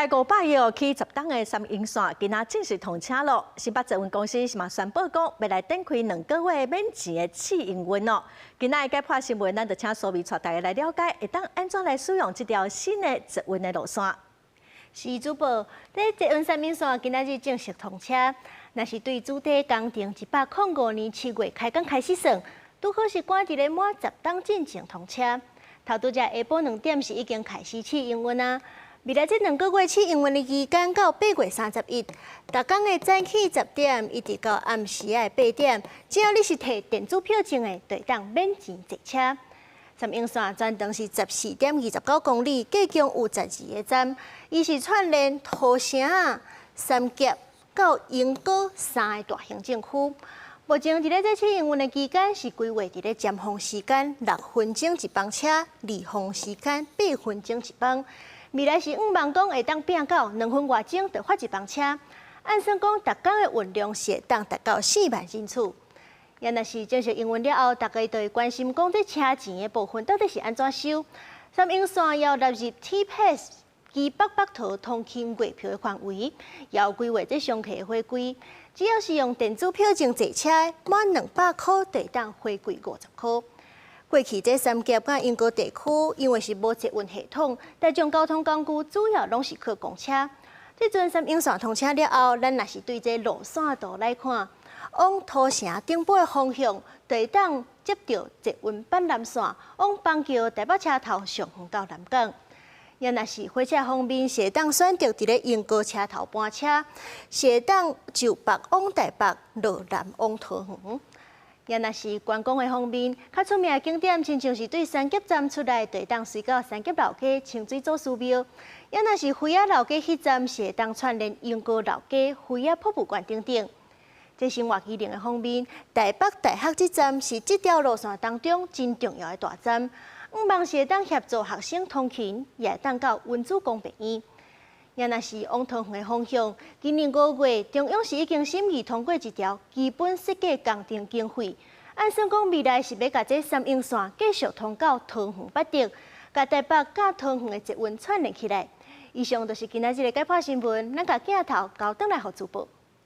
開500億起10冬的三鶯線，今仔正式通車囉。新北捷運公司是嘛宣布講，欲來展開2個月免錢的試營運哦。今仔的解破新聞，咱就請蘇美帶大家來了解，會當按怎來使用這條新的捷運的路線。是主播，這捷運三鶯線今仔日正式通車，若是對主體工程105年7月開工開始算，拄好是趕佇咧滿10冬進前通車。頭拄才下晡2點是已經開始試營運啊。未來這2個月試營運的期間到8月31，逐工的早起10點一直到暗時的8點，只要你是提電子票證的，就會當免錢坐車。三鶯線全長是14.29公里，計共有12個站，伊是串聯土城、三峽到鶯歌三个大行政區。目前佇咧這試營運的期間，是規劃佇咧尖峰時間6分鐘一班車，離峰時間8分鐘一班。未來是向望講會當變到2分外鐘就發一班車，按算講逐工的運量是會當達到4萬人次。也若是正式營運了後，大家就會關心講這車錢的部分到底是按怎收？三鶯線要納入 T-Pass 基北北桃通勤月票的範圍，也有規劃這商客的回饋，只要是用電子票證坐車，滿200箍就會當回饋50箍。過去這三峽佮鶯歌地區，因為是無捷運系統，大眾交通工具主要攏是靠公車。這陣三鶯線通車了後，咱若是對這路線圖來看，往土城頂尾的方向，就會當接著捷運板南線，往板橋台北車頭上遠到南港。也若是火車方面，是會當選擇佇咧鶯歌車頭班車，是會當就北往台北，落南往桃園。也若是觀光的方面，較出名的景點，親像是對三峽站出來，就會當隨到三峽老街、清水祖師廟；也若是園仔老街彼站，是會當串聯鶯歌老街、園仔博物館等等。這生活機能的方面，台北大學這站是這條路線當中真重要的大站，向望是會當協助學生通勤，也會當到溫主公病院。也若是往桃園的方向，今年5月，中央是已經審議通過一條基本設計工程經費，按算講未來是欲共這三鶯線繼續通到桃園八德，共台北佮桃園的捷運串聯起來。以上就是今仔日的解破新聞，咱共鏡頭交轉來予主播。